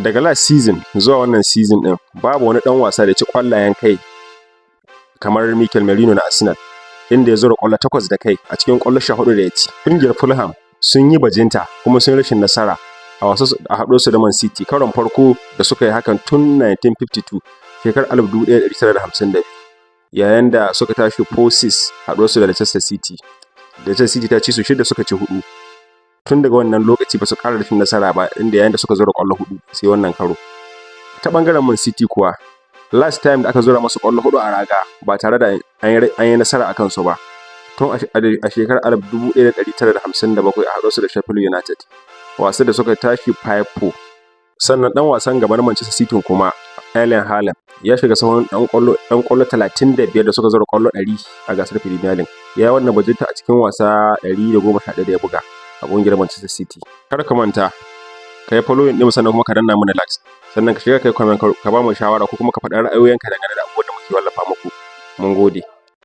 Daga last season zuwa wannan season ɗin, babu wani ɗan wasa da ya ci ƙwallayen kai kamar Mikel Merino na Arsenal, inda ya zura ƙwallo takwas da kai a cikin ƙwallo 14 da ya ci. Ƙungiyar Fulham sun yi bajinta kuma sun rashin nasara a wasu a haɗuwarsu da Man City, karon farko da suka yi hakan tun 1952, shekarar 1952, yayin da suka tashi 4-6 haɗuwarsu da Leicester City. Leicester City ta ci su shida, suka ci hudu. Tun daga wannan lokaci ba su ƙara rashin nasara ba, inda yayin da suka zura ƙwallo hudu sai wannan karo. Ta ɓangaren Man City kuwa, last time da aka zura masu ƙwallo hudu a raga ba tare da an yi nasara a kansu ba, tun a shekarar 1957 a haɗuwarsu da Sheffield United, wasu da suka tashi 5-4. Sannan ɗan wasan gaban Manchester City kuma, Erling Haaland, ya shiga sahun ɗan ƙwallo 35 da suka zura ƙwallo 100 a gasar Premier League. Ya yi wannan bajinta a cikin wasa 111 da ya buga a ƙungiyar Manchester City. Kar ka manta ka yi following ɗin, sannan kuma ka danna mana like, sannan ka shiga ka yi comment, ka ba mu shawara ko kuma ka faɗi ra'ayoyinka dangane da abubuwan da muke wallafa muku. Mun gode.